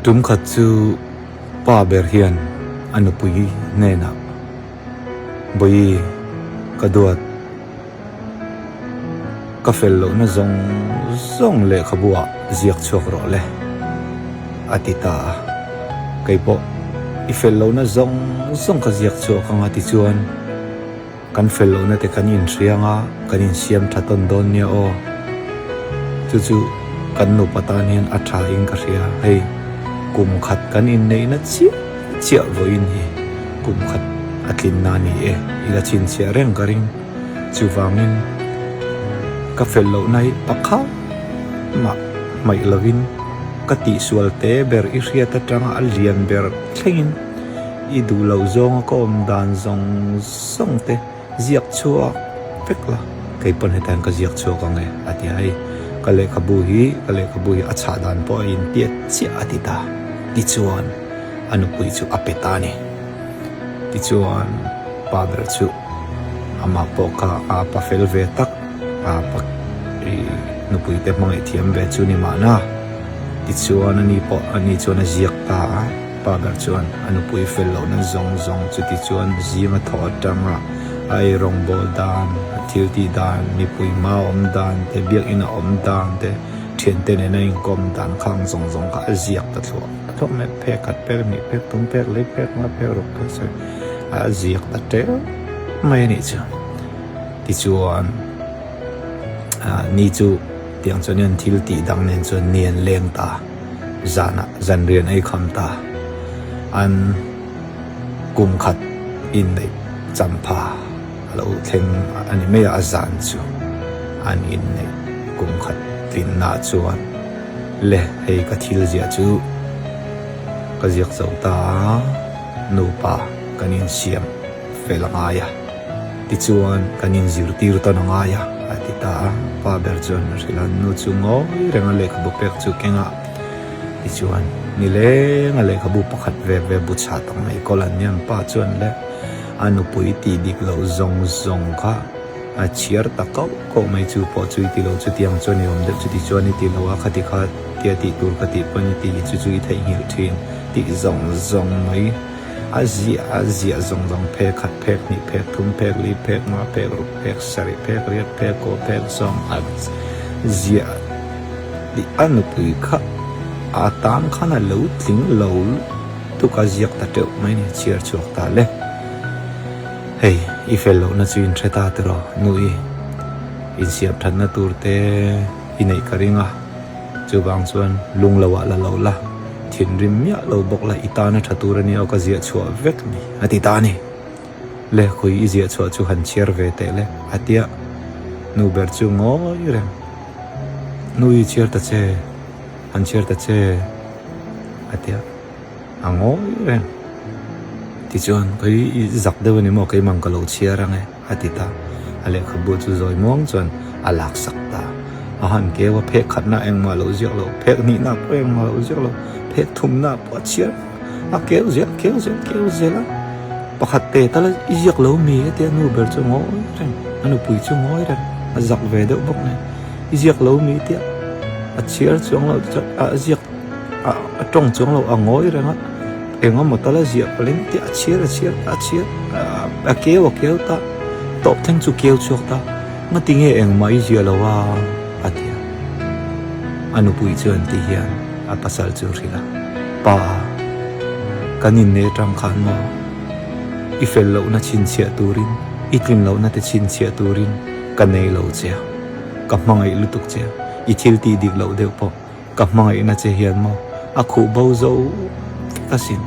Tum khat chu pa ber hian a nupui hnenah, Bawihi, ka duat, ka fel lohna zawng zawng lehkhabu ah ziak chhuak rawh le, a ti ta a. Kei pawh i fel lohna zawng zawng ka ziak chhuak ang a ti chuan, Kan fel lohna te kan inhriang a, kan insiam tha tawn dawn nia aw. Chu chu kan nupa tan hian a tha in ka hria. Hei kum khat kan inneihna chiah chiah vawiin hi kum khat a tlinna a ni e, i la chhinchhiah reng ka ring. Chuvangin ka fel lohna hi pakhat mah hmaih lovin ka tihsual te ber i hriat atanga a lian ber thlengin I duh loh zawnga ka awm dan zawng zawng te ziak chhuak vek la, kei pawn heta hian ka ziak chhuak ang e a ti a, hei ka lehkhabu hi ka lehkhabu hi a chhah dan pawh a intiat chiah a ti ta, tichuan a nupui chu a pe ta a ni. Tichuan pa ber chu amah pawh kha a pa fel ve tak a pa i nupui te hmangaih thiam ve chu ni mahna, tichuan ani pawh ani chuan a ziak ta a. Pa ber chuan a nupui fel lohna zawng zawng chuti chuan zing a thawh atanga a ei rawngbawl dan, a thil tih dan, mipui hma a awm dan te, biakinn a awm dan te, thiante nena inkawm dan khang zawng zawng kha a ziak ta thluah thluah mai a, phek khat phek hnih phek thum phek lei phek nga phek ruk phek sawi a ziak ta teuh mai a nih chu. Tichuan ni chu tiang chuan hian thil tih dang nen chuan ni an leng ta. Zanah zanrian ei kham ta. An kum khat inneih champha a lo thleng a ni mai a, a zan chu an inneih kum khat tlinna chuan le hei ka thil ziah chu ka ziak zo ta a, nupa kan insiam fel a ngai a. Tichuan, kan inzirtir tawn a ngai a, a ti ta a. Pa ber chuan a hrilh a, nu chu ngawi reng a lehkhabu pek chu keng a. Tichuan, nileng a lehkhabu pakhat ve ve bu chhah tak mai kawl an nia. Pa chuan le a nupui tih dik loh zawng zawng kha a chhiar ta kauh kauh mai chu pawh chu i ti lo, chutiang chuan i awm deuh, chuti chuan i ti lo a, khati kha tia tih tur ka tih pawn i ti, chu chu i theihnghilh thin tih zawng zawng mai. A ziah a ziah zawng zawng phek khat phek hnih phek thum phek li phek nga phek ruk phek sarih phek riat phek kaw phek zawng a ziah tih a nupui kha a tan khan a lo tling lo lutuk a ziak ta teuh mai ni chhiar chhuak ta le. Hei i fel lohna chu in hre ta tiraw nui insiam thatna tur te i neih ka ring a. Chuvang chuan lung lo ah la lo la, thinrim miah lo bawk la, i tana tha tur a nia aw ka ziah chhuah vek ni, a ti ta a ni. Le khawi i ziah chhuah chu han chhiar ve teh le, a tia. Nu ber chu ngawi reng, Nu i chhiar ta che, han chhiar ta che, a tia. A ngawi reng. Tichuan, Khawi i zak deuh a ni maw, keimah ka lo chhiar ang e. A ti ta. A lehkhabu chu zawi muang chuan a laksak ta. A han keu a, phek khatna engmah lo ziak lo, phek hnihna pawh engmah lo ziak lo, phek thumna pawh a chhiar a keu zel, keu zel, keu zel a. Pakhat te tal i ziak lo mi a ti a, nu ber chu ngawi reng, a nupui chu ngawi reng, a zak ve deuh bawk nen, i ziak lo mi tia a chhiar chuang lo chuan a ziak a tawng chuang lo a ngawi reng a. Eng emaw tal a ziah palh in tih a chhiar a chhiar ta a chhiar a keu a keu ta tawp thleng chu keu chhuak ta ngati nge engmah i ziah lo a a ti a a nupui chuan ti hian a pasal chu a hrilh a pa kan inne atang khan maw i fel lohna chhinchhiah turin i tlin lohna te chhinchhiah turin ka nei lo che a ka hmangaih lutuk che a i thil tih dik loh deuh pawh Ka hmangaihna che hian maw a khuh bo zo vek asin.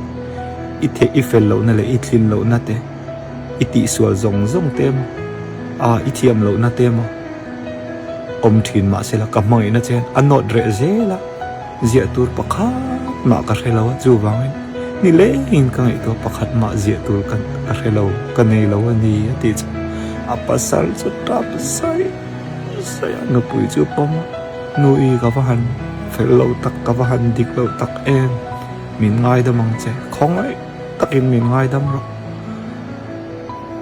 I theih i fel lohna leh i thlin lohna te, i tihsual zawng zawng te emaw, a i thiam lohna te emaw awm thin mahsela ka hmangaihna che hian a nawt reh zel a, ziah tur pakhat mah ka hre lo a, chuvangin nilengin ka ngaihtuah pakhat mah ziah tur ka hre lo, ka nei lo a ni a tih chuan a pasal chu tap zai zai a, nupui chu pawm a. Nui ka va han fel lo tak, ka va han dik lo tak em, min ngaidam ang che, khawngaih takin min ngaidam rawh.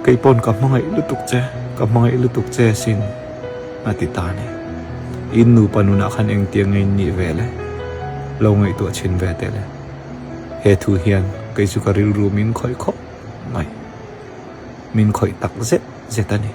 Kei pawn ka hmangaih lutuk che, ka hmangaih lutuk che sin a ti ta a ni. In nupa nunah khan engtiang nge in nih ve le? Lo ngaihtuah chhin ve teh le. He thu hian kei chu ka rilru min khawih khawp mai. Min khawih tak zet zet a ni.